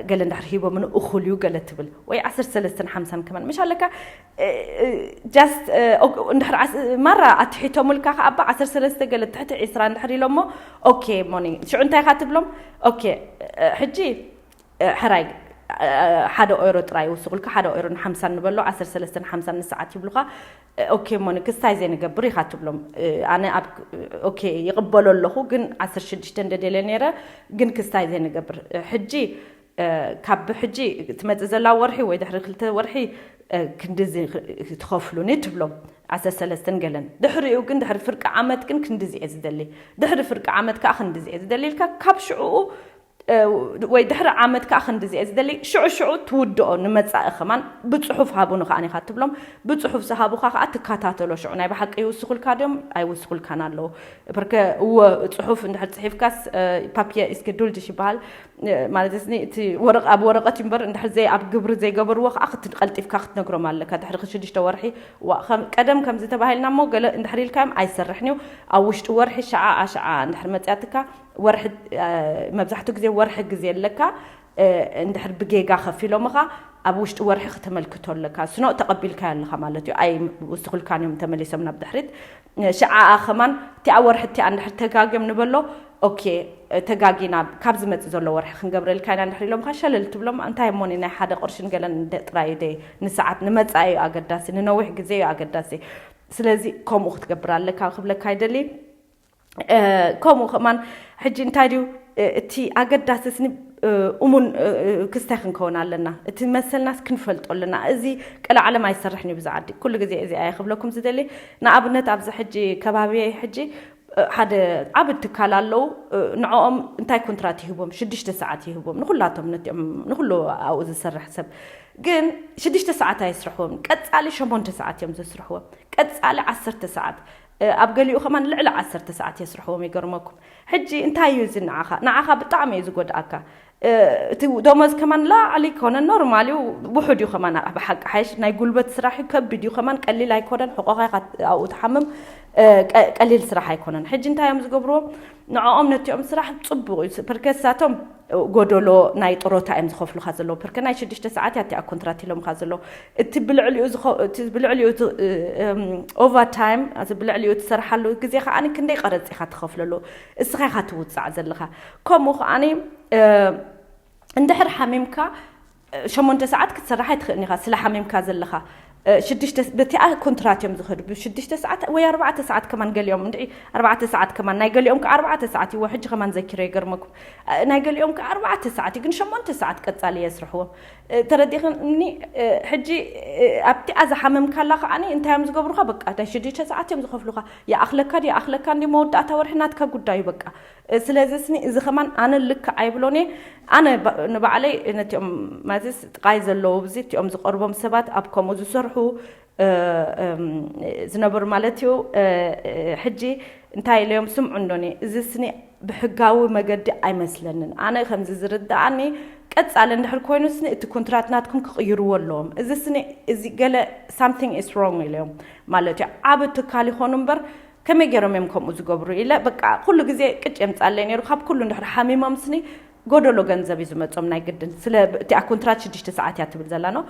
ገለ እንድሕር ሂቦምኒ እኹል እዩ ገለ ትብል፣ ወይ ዓሰርተ ሰለስተን ሓምሳን ከማን ምሽ ኣለካ። እ፣ እ፣ ጃስት፣ እ፣ ኦክ-፣ እንድሕር ዓስ-፣ ማራ ኣትሒቶምልካ ከኣ፣ እባ ዓሰርተ ሰለስተ ገለ ትሕቲ ዒስራ እንድሕር ኢሎሞ፣ ኦኬ ሞኒ፣ ሽዑ እንታይ ኢኻ ትብሎም? ኦኬ፣ እ፣ ሕጂ እ፣ ሕራይ፣ እ፣ ሓደ ኦይሮ ጥራይ ይውስኹልካ፣ ሓደ ኦይሮ ንሓምሳን ንበሎ፣ ዓሰርተ ሰለስተን ሓምሳን ንሰዓት ይብሉኻ። እ፣ ኦኬ እሞ ንክስታይ ዘይንገብር ኢኻ ትብሎም። እ፣ ኣነ ኣብ፣ ኦኬ ይቕበሎ ኣለኹ፣ ግን ዓሰርተ ሽዱሽተ እንደደልየ ነይረ፣ ግን ክስታይ ዘይንገብር። እ፣ ሕጂ፣ እ፣ ካብ ሕጂ ትመጽእ ዘላ ወርሒ ወይ ድሕሪ ክልተ ወርሒ፣ እ፣ ክንድዚ ትኸፍሉኒ ትብሎም፣ ዓሰርተ ሰለስተን ገለን። ድሕሪኡ ግን ድሕሪ ፍርቂ ዓመት ግን ክንድዚ እየ ዝደሊ፣ ድሕሪ ፍርቂ ዓመት ከኣ ክንድዚ እየ ዝደሊ ኢልካ ካብ ሽዕኡ እ፣ ወይ ድሕሪ ዓመት ከኣ ክንድዚ እየ ዝደሊ፣ ሽዑ ሽዑ ትውድኦ ንመጻኢ ከማን ብጽሑፍ ሃቡኒ ከኣ ኢኻ ትብሎም። ብጽሑፍ ዝሃቡኻ ከኣ ትከታተሎ። ሽዑ ናይ ብሓቂ ይውስኹልካ ድዮም ኣይውስኹልካን ኣለዉ። በርከ እወ ጽሑፍ እንድሕር ጽሒፍካስ፣ እ፣ ፓፒየ ኢስክ ዱልጅሽ ይበሃል። እ፣ ማለት እስኒ እቲ ወረቕ-፣ ኣብ ወረቐት እዩ እምበር እንድሕር ዘይ-፣ ኣብ ግብሪ ዘይገበርዎ ከኣ ክት-፣ ቀልጢፍካ ክትነግሮም ኣለካ። ድሕሪ ሽዱሽተ ወርሒ፣ ዋ፣ ከም-፣ ቀደም ከምዚ ተባሂልና እሞ ገለ እንድሕር ኢልካዮም ኣይሰርሕን እዩ። ኣብ ውሽጢ ወርሒ ሽዓ ኣሽዓ እንድሕር መጽያትካ ወርሒ፣ እ፣ መብዛሕትኡ ግዜ ወርሒ ግዜ ኣለካ፣ እ፣ እንድሕር ብጌጋ ከፊሎምኻ ኣብ ውሽጢ ወርሒ ክተመልክቶ ኣለካ። ስኖ ተቐቢልካዮ ኣለኻ ማለት እዩ። ኣይውስኹልካን እዮም ተመሊሶም ናብ ድሕሪት። እ፣ ሽዓኣ ከማን እቲኣ ወርሒ እቲኣ እንድሕር ተጋግዮም ንበሎ፣ ኦኬ፣ እ፣ ተጋጊና ካብ ዝመጽእ ዘሎ ወርሒ ክንገብረልካ ኢና እንድሕር ኢሎምኻ ሸለል ትብሎም። እንታይ እሞኒ ናይ ሓደ ቅርሽን ገለን እንደ ጥራይ እዩ ደይ ንሰዓት ንመጻኢ እዩ ኣገዳሲ፣ ንነዊሕ ግዜ እዩ ኣገዳሲ። ስለዚ ከምኡ ክትገብር ኣለካ ክብለካ ይደሊ። እ፣ ከምኡ ከማን ሕጂ እንታይ ድዩ፣ እ፣ እቲ ኣገዳሲ ስኒ፣ እ፣ እሙን፣ እ፣ እ፣ ክስታይ ክንከውን ኣለና። እቲ መሰልናስ ክንፈልጦ ኣለና። እዚ ቀልዓለም ኣይሰርሕን እዩ ብዛ ዓዲ። ኩሉ ግዜ እዚ ኣየ ክብለኩም ዝደሊ። ንኣብነት ኣብዚ ሕጂ ከባቢየይ ሕጂ፣ እ፣ ሓደ ዓቢ ትካል ኣለዉ። እ፣ ንዕኦም እንታይ ኮንትራት ይህቦም? ሽዱሽተ ሰዓት ይህቦም። ንኹላቶም ነቲኦም፣ ንኹሉ ኣብኡ ዝሰርሕ ሰብ። ግን ሽዱሽተ ሰዓት ኣይስርሕዎም። ቀጻሊ ሸሞንተ ሰዓት እዮም ዘስርሕዎም። ቀጻሊ ዓሰርተ ሰዓት። ኣብ ገሊኡ ከማን ልዕሊ ዓሰርተ ሰዓት የስርሕዎም፣ ይገርመኩም። ሕጂ እንታይ እዩ እዚ ንዓኻ? ንዓኻ ብጣዕሚ እዩ ዝጎድኣካ። እቲ ደሞዝ ከማን ላዕሊ ከሆነ ኖርማል እዩ፣ ውሑድ እዩ ከማን። ብሓቂ ሓይሽ ናይ ጉልበት ስራሕ እዩ፣ ከቢድ እዩ ከማን፣ ቀሊል ኣይኮነን። ሕቆኻ ኢኻ ኣብኡ ትሓምም፣ ቀሊል ስራሕ ኣይኮነን። ሕጂ እንታይ እዮም ዝገብርዎም? ንዕኦም ነቲኦም ስራሕ ጽቡቕ እዩ። ፐርከሳቶም ጎደሎ ናይ ጥሮታ እዮም ዝኸፍሉኻ ዘለዉ። ፐርከ ናይ ሽዱሽተ ሰዓት እያ እቲኣ ኮንትራት ኢሎምኻ ዘለዉ። እቲ ብልዕሊኡ እቲ ብልዕሊኡ ኦቨርታይም፣ እቲ ብልዕሊኡ ትሰርሓሉ ግዜ ከዓኒ ክንደይ ቀረጽ ኢኻ ትኸፍለሉ? እስኻ ኢኻ ትውጻዕ ዘለኻ። ከምኡ ከዓኒ እንድሕር ሓሚምካ ሸሞንተ ሰዓት ክትሰርሕ ኣይትኽእልን ኢኻ፣ ስለ ሓሚምካ ዘለኻ። ሽዱሽተ በቲኣ ኮንትራት እዮም ዝኸዱ። ብሽዱሽተ ሰዓት ወይ ኣርባዕተ ሰዓት ከማን ገሊኦም እንድዒ፣ ኣርባዕተ ሰዓት ከማን፣ ናይ ገሊኦም ከዓ ኣርባዕተ ሰዓት ይዎ። ሕጂ ከማን ዘኪረ ይገርመኩም። ናይ ገሊኦም ከዓ ኣርባዕተ ሰዓት እዩ፣ ግን ሸሞንተ ሰዓት ቀጻሊ የስርሕዎም። ተረዲኽኒ? ሕጂ ኣብቲኣ ዝሓመምካላ ከዓኒ እንታይ እዮም ዝገብሩኻ? በቃ ናይ ሽዱሽተ ሰዓት እዮም ዝኸፍሉኻ። ይኣኽለካ ድዩ ይኣኽለካ እንዲ መወዳእታ ወርሒ ናትካ ጉዳዩ በቃ። ስለዚ ስኒ እዚ ከማን ኣነ ልክዕ ኣይብሎን እየ። ኣነ ንባዕለይ ነቲኦም ማዚስ ጥቃይ ዘለዉ ብዚ እቲኦም ዝቀርቦም ሰባት ኣብ ከምኡ ዝሰርሑ ዝነበሩ ማለት እዩ። ሕጂ እንታይ ኢለዮም ስምዑ እንዶኒ፣ እዚ ስኒ ብሕጋዊ መገዲ ኣይመስለንን። ኣነ ከምዚ ዝርድኣኒ ቀጻሊ እንድሕር ኮይኑ ስኒ እቲ ኮንትራት ናትኩም ክቕይርዎ ኣለዎም። እዚ ስኒ እዚ ገለ ሳምቲንግ ኢስ ሮንግ ኢለዮም ማለት እዩ። ዓብ ትካል ይኾኑ እምበር ከመይ ገይሮም እዮም ከምኡ ዝገብሩ ኢለ በቃ ኩሉ ግዜ ቅጭ የምጻለይ ነይሩ። ካብ ኩሉ እንድሕር ሓሚሞም ስኒ ጎደሎ ገንዘብ እዩ ዝመጾም ናይ ግድን። ስለ እቲኣ ኮንትራት ሽዱሽተ ሰዓት እያ ትብል ዘላ ነው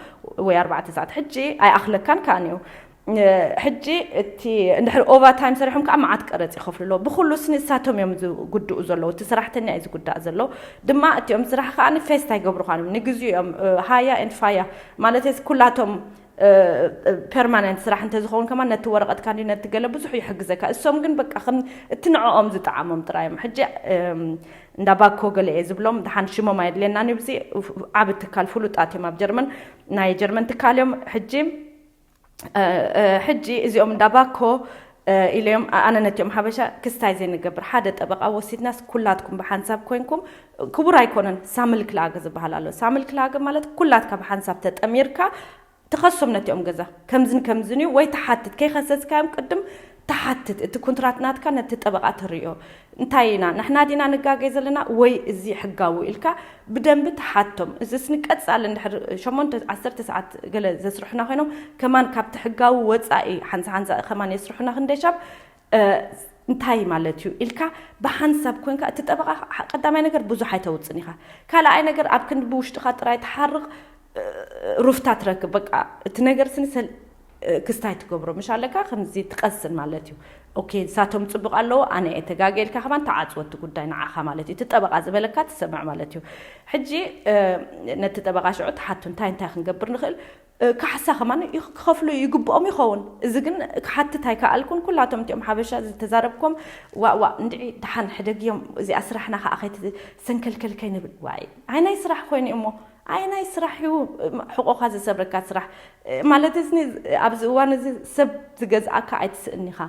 ወይ ኣርባዕተ ሰዓት። ሕጂ ኣይኣኽለካን ከኣን እዩ። ሕጂ እቲ እንድሕር ኦቨርታይም ሰሪሖም ከዓ መዓት ቀረጽ ይኸፍሉ ኣለዉ። ብኩሉ ስኒ እሳቶም እዮም ዝጉድኡ ዘለዉ፣ እቲ ሰራሕተኛ እዩ ዝጉዳእ ዘሎ። ድማ እቲኦም ስራሕ ከዓ ፌስት ኣይገብሩኻን እዮም፣ ንግዜኡ እዮም ሃያ ኤንድ ፋያ ማለት ኩላቶም ፐርማነንት ስራሕ እንተዝኸውን ከማን ነቲ ወረቐትካ እንዲ ነቲ ገለ ብዙሕ ይሕግዘካ። እሶም ግን በቃ ከም እቲ ንዕኦም ዝጠዓሞም ጥራይ እዮም። ሕጂ እንዳ ባኮ ገለ እየ ዝብሎም፣ ደሓን ሽሞም ኣየድልየናን እዩ። ብዚ ዓብ ትካል ፍሉጣት እዮም ኣብ ጀርመን፣ ናይ ጀርመን ትካል እዮም። ሕጂ ሕጂ እዚኦም እንዳ ባኮ ኢለዮም ኣነ ነቲኦም ሓበሻ ክስታይ ዘይንገብር ሓደ ጠበቃ ወሲድናስ ኩላትኩም ብሓንሳብ ኮይንኩም ክቡር ኣይኮነን። ሳምል ክላገ ዝበሃል ኣሎ። ሳምል ክላገ ማለት ኩላትካ ብሓንሳብ ተጠሚርካ ትኸሶም ነቲኦም ገዛ ከምዝን ከምዝን እዩ ወይ ትሓትት፣ ከይኸሰስካዮም ቅድም ትሓትት። እቲ ኩንትራት ናትካ ነቲ ጠበቃ ተርእዮ። እንታይ ኢና ንሕና ዲና ንጋገይ ዘለና ወይ እዚ ሕጋዊ ኢልካ ብደንቢ ትሓቶም። እዚ ስኒ ቀጻሊ እንድሕር ሸሞንተ ዓሰርተ ሰዓት ገለ ዘስርሑና ኮይኖም ከማን ካብቲ ሕጋዊ ወጻኢ ሓንሳ ሓንሳ ከማን የስርሑና ክንደሻብ እንታይ ማለት እዩ ኢልካ ብሓንሳብ ኮንካ እቲ ጠበቃ ቀዳማይ ነገር ብዙሕ ኣይተውፅን ኢኻ። ካልኣይ ነገር ኣብ ክንዲ ብውሽጥኻ ጥራይ ትሓርቕ ሩፍታ ትረክብ። በቃ እቲ ነገር ስኒ ክስታይ ትገብሮ ምሽ ኣለካ ከምዚ ትቀስን ማለት እዩ። ኦኬ ንሳቶም ፅቡቅ ኣለዎ ኣነ እየ ተጋገ ኢልካ ከማን ተዓፅወ እቲ ጉዳይ ንዓኻ ማለት እዩ። እቲ ጠበቃ ዝበለካ ትሰምዕ ማለት እዩ። ሕጂ ነቲ ጠበቃ ሽዑ ትሓቱ እንታይ እንታይ ክንገብር ንኽእል? ካሕሳ ከማን ክኸፍሉ ይግብኦም ይኸውን። እዚ ግን ክሓትት ኣይከኣልኩን። ኩላቶም እቲኦም ሓበሻ ዝተዛረብኮም ዋእ ዋእ እንድዒ ደሓን ሕደግዮም እዚኣ ስራሕና ከዓ ከይትሰንከልከል ከይንብል ዋይ ኣይ ናይ ስራሕ ኮይኑ እሞ ኣይ ናይ ስራሕ እዩ። ሕቆኻ ዝሰብረካ ስራሕ ማለት እዚ ኣብዚ እዋን እዚ ሰብ ዝገዝኣካ ኣይትስእን ኢኻ።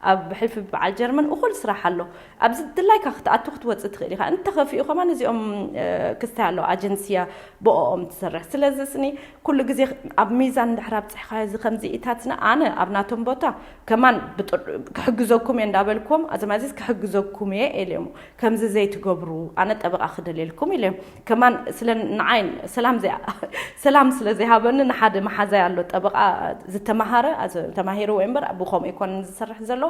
ኣብ ብሕልፊ በዓል ጀርመን እኹል ስራሕ ኣሎ። ኣብዚ ድላይካ ክትኣቱ ክትወፅእ ትኽእል ኢኻ። እንተኸፊኡ ከማን እዚኦም ክስታይ ኣለዉ ኣጀንስያ ብኦኦም ትሰርሕ። ስለዚ ስኒ ኩሉ ግዜ ኣብ ሚዛን እንድሕር ኣብፅሕካዮ እዚ ከምዚ ኢታትና ኣነ ኣብ ናቶም ቦታ ከማን ክሕግዘኩም እየ እንዳበልኩም ኣዘማዚዝ ክሕግዘኩም እየ ኢለዮም። ከምዚ ዘይትገብሩ ኣነ ጠበቃ ክደልየልኩም ኢለዮም። ከማን ስለ ንዓይ ሰላም ዘይ ሰላም ስለ ዘይሃበኒ ንሓደ መሓዛይ ኣሎ ጠበቃ ዝተማሃረ ተማሂሩ ወይ እምበር ብከምኡ ኣይኮነን ዝሰርሕ ዘሎ።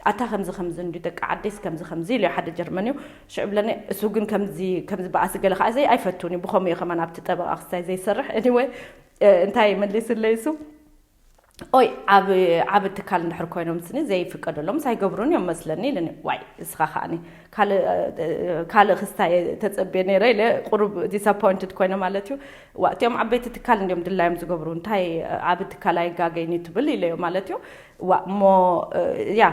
ኣታ ከምዚ ከምዚ እንዲ ደቂ ዓደይስ ከምዚ ከምዚ ኢሉ ሓደ ጀርመን እዩ ሽዑ ብለኒ። እሱ ግን ከምዚ ከምዚ በኣሲ ገለ ከዓ ዘይ ኣይፈቱን እዩ። ብከምኡ እዩ ከማን ኣብቲ ጠበቃ ክስታይ ዘይሰርሕ። Anyway እንታይ መሊስለይ እሱ ኦይ ዓብ ዓብ ትካል እንድሕር ኮይኖም ስኒ ዘይፍቀደሎም ሳይገብሩን እዮም መስለኒ ኢልኒ። ዋይ እስኻ ከዓኒ ካልእ ክስታይ ተጸብየ ነይረ ኢለ ቁሩብ ዲስኣፖይንትድ ኮይነ ማለት እዩ። ዋ እቲኦም ዓበይቲ ትካል እንዲዮም ድላዮም ዝገብሩ እንታይ ዓብ ትካል ኣይጋገይኒ ትብል ኢለዮ ማለት እዩ። ዋ እሞ ያ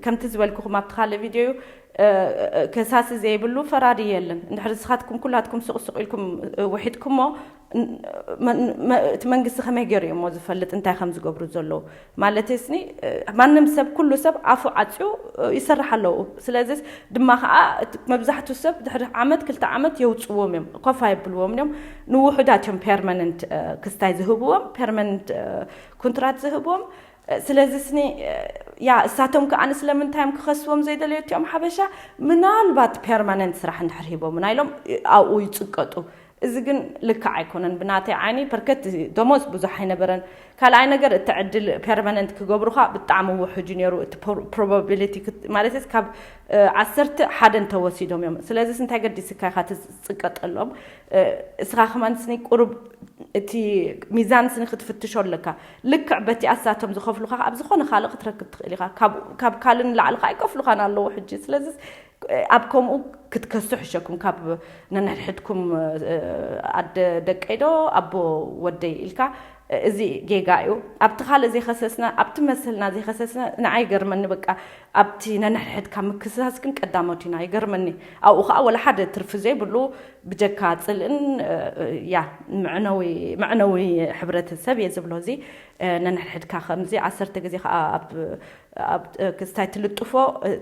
ከምቲ ዝበልኩኹም ኣብቲ ካልእ ቪድዮ እዩ። ከሳሲ ዘይብሉ ፈራዲ የለን። እንድሕር ንስኻትኩም ኩላትኩም ስቕ ስቕ ኢልኩም ውሒጥኩሞ እቲ መንግስቲ ከመይ ገይሩ እዩሞ ዝፈልጥ እንታይ ከም ዝገብሩ ዘለዉ? ማለት ስኒ ማንም ሰብ ኩሉ ሰብ ኣፉ ዓፅዩ ይሰርሕ ኣለዉ። ስለዚ ድማ ከዓ መብዛሕቱ ሰብ ድሕሪ ዓመት ክልተ ዓመት የውፅዎም እዮም፣ ኮፋ የብልዎም እዮም። ንውሑዳት እዮም ፐርማነንት ክስታይ ዝህብዎም፣ ፐርማነንት ኩንትራት ዝህብዎም። ስለዚ ስኒ ያ እሳቶም ከኣ ስለምንታይ እዮም ክኸስዎም ዘይደለዩ እቲኦም ሓበሻ? ምናልባት ፐርማነንት ስራሕ እንድሕር ሂቦምና ኢሎም ኣብኡ ይጽቀጡ። እዚ ግን ልክዕ ኣይኮነን ብናተይ ዓይኒ። በርከት ደሞዝ ብዙሕ ኣይነበረን። ካልኣይ ነገር እቲ ዕድል ፐርማነንት ክገብሩኻ ብጣዕሚ ውሑድ እዩ ነይሩ። እቲ ፕሮባቢሊቲ ማለት ካብ ዓሰርተ ሓደ እንተወሲዶም እዮም። ስለዚ እንታይ ገዲስካ ኢኻ ትጽቀጠሎም? እስኻ ከማን ስኒ ቁሩብ እቲ ሚዛን ስኒ ክትፍትሾ ኣለካ። ልክዕ በቲ ኣሳቶም ዝኸፍሉኻ ኣብ ዝኾነ ካልእ ክትረክብ ትኽእል ኢኻ። ካብ ካልእ ንላዕሊ ከዓ ኣይከፍሉኻን ኣለዉ ሕጂ። ስለዚ ኣብ ከምኡ ክትከሱ ሕሸኩም፣ ካብ ነንሕድሕድኩም ኣደ ደቀይ ዶ ኣቦ ወደይ ኢልካ፣ እዚ ጌጋ እዩ። ኣብቲ ካልእ ዘይኸሰስና፣ ኣብቲ መሰልና ዘይኸሰስና ንዓይ ይገርመኒ። በቃ ኣብቲ ነንሕድሕድካ ምክስሳስ ግን ቀዳሞት ኢና፣ ይገርመኒ። ኣብኡ ከዓ ወላ ሓደ ትርፊ ዘይብሉ ብጀካ ጽልእን ያ መዕነዊ መዕነዊ ሕብረተሰብ እየ ዝብሎ። እዚ ነንሕድሕድካ ከምዚ ዓሰርተ ግዜ ከዓ ኣብ ኣብ ክስታይ ትልጥፎ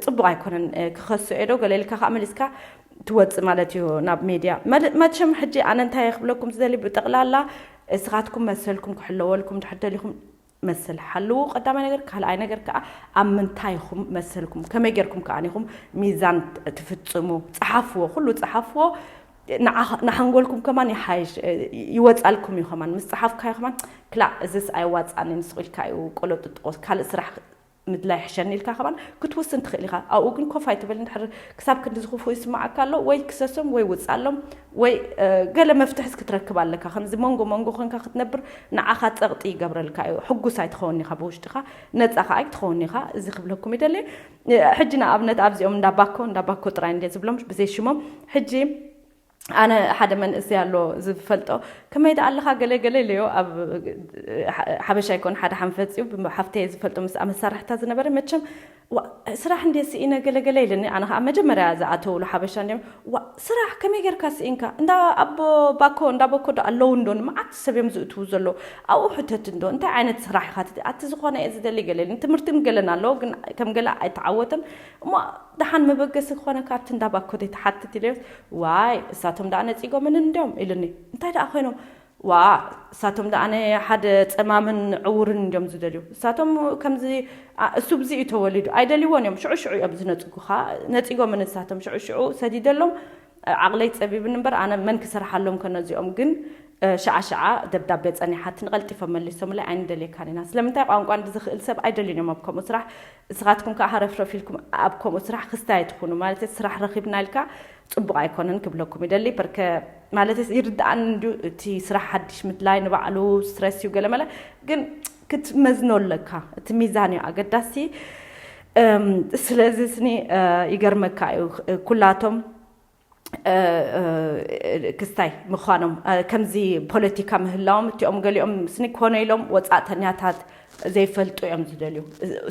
ጽቡቕ ኣይኮነን። ክኸሶ እየ ዶ ገለ ኢልካ ከዓ መሊስካ ትወጽእ ማለት እዩ ናብ ሜድያ። መቸም ሕጂ ኣነ እንታይ ክብለኩም ዝደሊ፣ ብጠቕላላ እስኻትኩም መሰልኩም ክሕለወልኩም ድሕር ደሊኹም መሰል ሓልዉ፣ ቀዳማይ ነገር። ካልኣይ ነገር ከዓ ኣብ ምንታይ ኢኹም መሰልኩም፣ ከመይ ጌርኩም ከዓ ኢኹም ሚዛን ትፍጽሙ? ጸሓፍዎ፣ ኩሉ ጸሓፍዎ። ንሓንጎልኩም ከማን ይሓይሽ፣ ይወጻልኩም እዩ ከማን። ምስ ጸሓፍካዮ ከማን ክላእ እዚስ ኣይዋጻኒ ንስቑ ኢልካ እዩ ቆሎ ጥጥቆስ ካልእ ስራሕ ምድላይ ሕሸኒ ኢልካ ከማን ክትውስን ትኽእል ኢኻ። ኣብኡ ግን ኮፍ ኣይትበል። እንድሕር ክሳብ ክንዲ ዝኽፉ ይስማዓካ ኣሎ፣ ወይ ክሰሶም ወይ ውጻሎም ወይ ገለ መፍትሕስ ክትረክብ ኣለካ። ከምዚ መንጎ መንጎ ኮንካ ክትነብር ንዓኻ ጸቕጢ ይገብረልካ እዩ። ሕጉስ ኣይትኸውን ኢኻ ብውሽጥኻ፣ ነጻ ኸኣ ኣይትኸውን ኢኻ። እዚ ክብለኩም ይደሊ። ሕጂ ንኣብነት ኣብዚኦም እንዳባኮ እንዳባኮ ጥራይ እንደ ዝብሎም ብዘይ ሽሞም። ሕጂ ኣነ ሓደ መንእሰይ ኣሎ ዝፈልጦ፣ ከመይ ደኣ ኣለኻ ገለ ገለ ኢለዮ። ኣብ ሓበሻ ይኮን ሓደ ሓንፈጽ እዩ፣ ሓፍተየ ዝፈልጦ ምስ መሳርሕታ ዝነበረ። መቸም ስራሕ እንደ ስኢነ ገለ ገለ ኢለኒ። ኣነ ከዓ መጀመርያ ዝኣተውሉ ሓበሻ እንዲም፣ ዋ ስራሕ ከመይ ጌርካ ስኢንካ? እንዳ ኣቦ ባኮ እንዳ ቦኮ ዶ ኣለዉ እንዶ ንመዓት ሰብ እዮም ዝእትዉ ዘለዉ። ኣብኡ ሕተት እንዶ እንታይ ዓይነት ስራሕ ኢኻ ኣቲ ዝኾነ እየ ዝደሊ ገለ ኢለኒ። ትምህርትን ገለን ኣለዎ ግን ከም ገለ ኣይተዓወተን። እሞ ደሓን መበገሲ ክኾነ ካብቲ እንዳ ባኮ ዘይትሓትት ኢለዮስ፣ ዋይ እሳቶም ደኣ ነጺጎምን እንዲዮም ኢሉኒ። እንታይ ደኣ ኮይኖም? ዋ እሳቶም ደኣ ናይ ሓደ ጸማምን ዕውርን እንዲዮም ዝደልዩ። እሳቶም ከምዚ እሱ ብዚ እዩ ተወሊዱ ኣይደልይዎን እዮም። ሽዑ ሽዑ እዮም ዝነጽጉኻ። ነጺጎምን እሳቶም ሽዑ ሽዑ ሰዲደሎም። ዓቕለይ ጸቢብን እምበር ኣነ መን ክሰርሓሎም ከነዚኦም ግን ሸዓ ሸዓ ደብዳቤ ጸኒሓትኒ ቀልጢፎም መሊሶምለይ ኣይንደልየካን ኢና። ስለምንታይ ቋንቋ እንዲ ዝኽእል ሰብ ኣይደልዩን እዮም ኣብ ከምኡ ስራሕ። እስኻትኩም ከዓ ሃረፍረፍ ኢልኩም ኣብ ከምኡ ስራሕ ክስታይ ኣይትኹኑ። ማለት ስራሕ ረኺብና ኢልካ ጽቡቕ ኣይኮነን ክብለኩም ይደሊ። በርከ ማለት ይርድኣን እንዲ እቲ ስራሕ ሓድሽ ምድላይ ንባዕሉ ስትረስ እዩ ገለመለ ግን ክትመዝኖ ኣለካ። እቲ ሚዛን እዩ ኣገዳሲ። ስለዚ ስኒ ይገርመካ እዩ ኩላቶም ክስታይ ምዃኖም ከምዚ ፖለቲካ ምህላዎም እቲኦም ገሊኦም ስኒ ኮነ ኢሎም ወፃእተኛታት ዘይፈልጡ እዮም ዝደልዩ።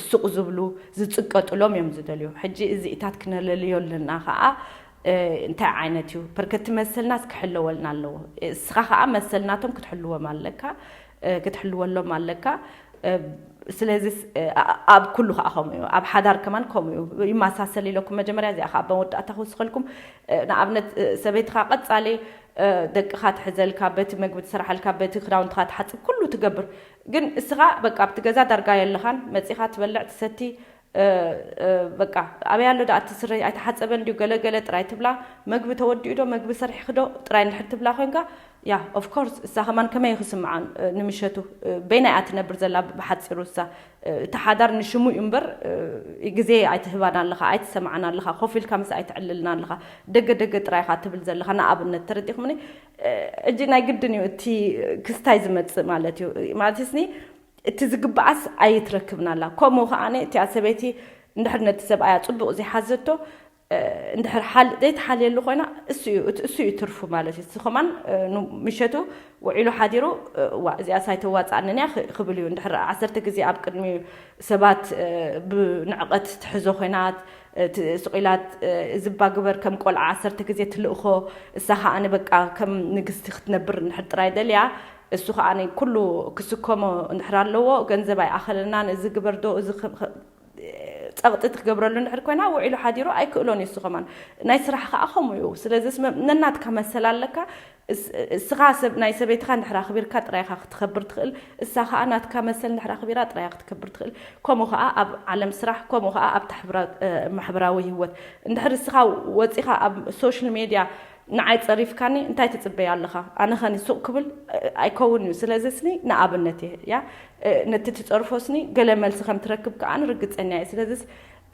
ሱቕ ዝብሉ ዝፅቀጥሎም እዮም ዝደልዩ። ሕጂ እዚኢታት ክነለልዮ ኣለና ከዓ እንታይ ዓይነት እዩ ፐርከቲ መሰልናስ ክሕለወልና ኣለዎ። እስኻ ከዓ መሰልናቶም ክትሕልዎም ኣለካ ክትሕልወሎም ኣለካ። ስለዚ ኣብ ኩሉ ከዓ ከምኡ እዩ። ኣብ ሓዳር ከማን ከምኡ እዩ። ይመሳሰል ኢለኩም መጀመርያ እዚኣ ከዓ መወዳእታ ክውስኸልኩም። ንኣብነት ሰበይትኻ ቀፃሊ ደቅኻ ትሕዘልካ፣ በቲ መግቢ ትሰርሓልካ፣ በቲ ክዳውንትኻ ትሓፅብ፣ ኩሉ ትገብር። ግን እስኻ በቃ ኣብቲ ገዛ ዳርጋ የለኻን፣ መፂኻ ትበልዕ ትሰቲ በቃ ኣበይ ኣሎ ደኣ እቲ ስረይ ኣይተሓፀበን ድዩ ገለ ገለ ጥራይ ትብላ። መግቢ ተወዲኡ ዶ መግቢ ሰሪሕኺ ዶ ጥራይ እንድሕር ትብላ ኮይንካ ያ ኦፍ ኮርስ እሳ ከማን ከመይ ክስምዓን ንምሸቱ በይና እያ ትነብር ዘላ ብሓፂሩ እሳ እቲ ሓዳር ንሽሙ እዩ እምበር ግዜ ኣይትህባን ኣለኻ ኣይትሰምዓን ኣለኻ ኮፍ ኢልካ ምስ ኣይትዕልልና ኣለኻ ደገ ደገ ጥራይ ኢኻ ትብል ዘለኻ ንኣብነት ተረዲኹምኒ እጂ ናይ ግድን እዩ እቲ ክስታይ ዝመፅእ ማለት እዩ ማለት ስኒ እቲ ዝግብኣስ ኣይትረክብን ኣላ። ከምኡ ከኣ እቲኣ ሰበይቲ እንድሕር ነቲ ሰብኣያ ጽቡቕ ዘይሓዘቶ እንድሕር ዘይትሓልየሉ ኮይና እሱ እዩ ትርፉ ማለት እዩ። እሱ ከማን ምሸቱ ውዒሉ ሓዲሩ እዋ እዚኣ ሳይተዋፅኣንን እያ ክብል እዩ። እንድሕር ዓሰርተ ግዜ ኣብ ቅድሚ ሰባት ብንዕቐት ትሕዞ ኮይና ስቕ ኢላ ዝባ ግበር ከም ቆልዓ ዓሰርተ ግዜ ትልእኾ እሳ ከኣ በቃ ከም ንግስቲ ክትነብር እንድሕር ጥራይ ደልያ እሱ ከዓ ኩሉ ክስከሞ እንድሕር ኣለዎ ገንዘብ ኣይኣኸለናን እዚ ግበር ዶ እዚ ጸቕጢ ትገብረሉ እንድሕር ኮይና፣ ውዒሉ ሓዲሩ ኣይክእሎን እዩ። እሱ ከማን ናይ ስራሕ ከዓ ከምኡ እዩ። ስለዚ ነናትካ መሰል ኣለካ። እስኻ ሰብ ናይ ሰበይትኻ እንድሕር ኣኽቢርካ ጥራይ ኢኻ ክትከብር ትኽእል። እሳ ከዓ ናትካ መሰል እንድሕር ኣኽቢራ ጥራይ ክትከብር ትኽእል። ከምኡ ከዓ ኣብ ዓለም ስራሕ፣ ከምኡ ከዓ ኣብ ማሕበራዊ ህይወት። እንድሕር እስኻ ወፂኻ ኣብ ሶሻል ሜድያ ንዓይ ጸሪፍካኒ እንታይ ትጽበይ ኣለኻ? ኣነ ኸኒ ሱቕ ክብል ኣይከውን እዩ። ስለዚ ስኒ ንኣብነት እየ ያ ነቲ ትጸርፎ ስኒ ገለ መልሲ ከም ትረክብ ከዓ ርግጸኛ እየ። ስለዚ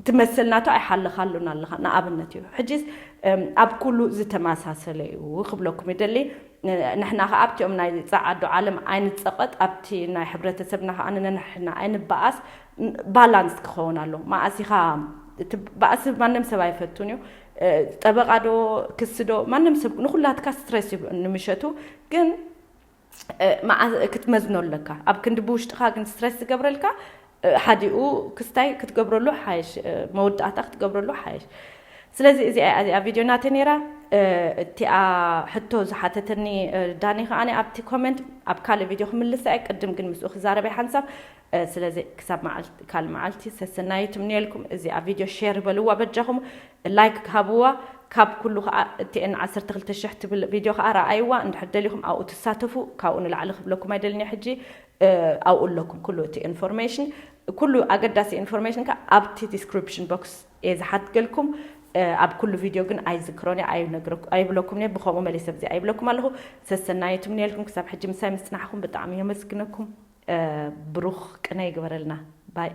ትመስል ናቱ ኣይሓለኻሉን ኣለኻ። ንኣብነት እዩ። ሕጂስ ኣብ ኩሉ ዝተመሳሰለ እዩ ክብለኩም ይደሊ። ንሕና ከዓ ኣብቲኦም ናይ ጸዓዱ ዓለም ኣይንጸቐጥ፣ ኣብቲ ናይ ሕብረተሰብና ከዓ ንንሕና ኣይንበኣስ። ባላንስ ክኸውን ኣሎ። መኣሲኻ ባእሲ ማንም ሰብ ኣይፈቱን እዩ። ጠበቓ ዶ ክሲ ዶ ማንም ሰብ ንኩላትካ ስትረስ እዩ ንምሸቱ። ግን ክትመዝኖ ኣለካ። ኣብ ክንዲ ብውሽጥኻ ግን ስትረስ ዝገብረልካ ሓዲኡ ክስታይ ክትገብረሉ ሓይሽ፣ መወዳእታ ክትገብረሉ ሓይሽ። ስለዚ እዚኣ እዚኣ ቪድዮ ናተ ነይራ። እቲኣ ሕቶ ዝሓተተኒ ዳኒ ከዓኒ ኣብቲ ኮመንት ኣብ ካልእ ቪድዮ ክምልሳ እየ። ቅድም ግን ምስኡ ክዛረበ ሓንሳብ። ስለዚ ክሳብ ካልእ መዓልቲ ሰሰናዩ ትምንየልኩም። እዚኣ ቪድዮ ሼር በልዋ በጃኹም፣ ላይክ ሃብዋ። ካብ ኩሉ ከዓ እቲኤን ዓሰርተ ክልተ ሽሕ ትብል ቪድዮ ከዓ ረኣይዋ። እንድሕር ደሊኹም ኣብኡ ትሳተፉ። ካብኡ ንላዕሊ ክብለኩም ኣይደልን እየ ሕጂ። ኣብኡ ኣለኩም ኩሉ እቲ ኢንፎርሜሽን፣ ኩሉ ኣገዳሲ ኢንፎርሜሽን ከዓ ኣብቲ ዲስክሪፕሽን ቦክስ እየ ዝሓትገልኩም። ኣብ ኩሉ ቪድዮ ግን ኣይዝክሮን እየ ኣይብለኩም እየ። ብከምኡ መሊሰ ብዚ ኣይብለኩም ኣለኹ። ሰሰናዩ ትምንየልኩም። ክሳብ ሕጂ ምሳይ ምስ ጽናሕኩም ብጣዕሚ የመስግነኩም። ብሩኽ ቅነ ይግበረልና። ባይ።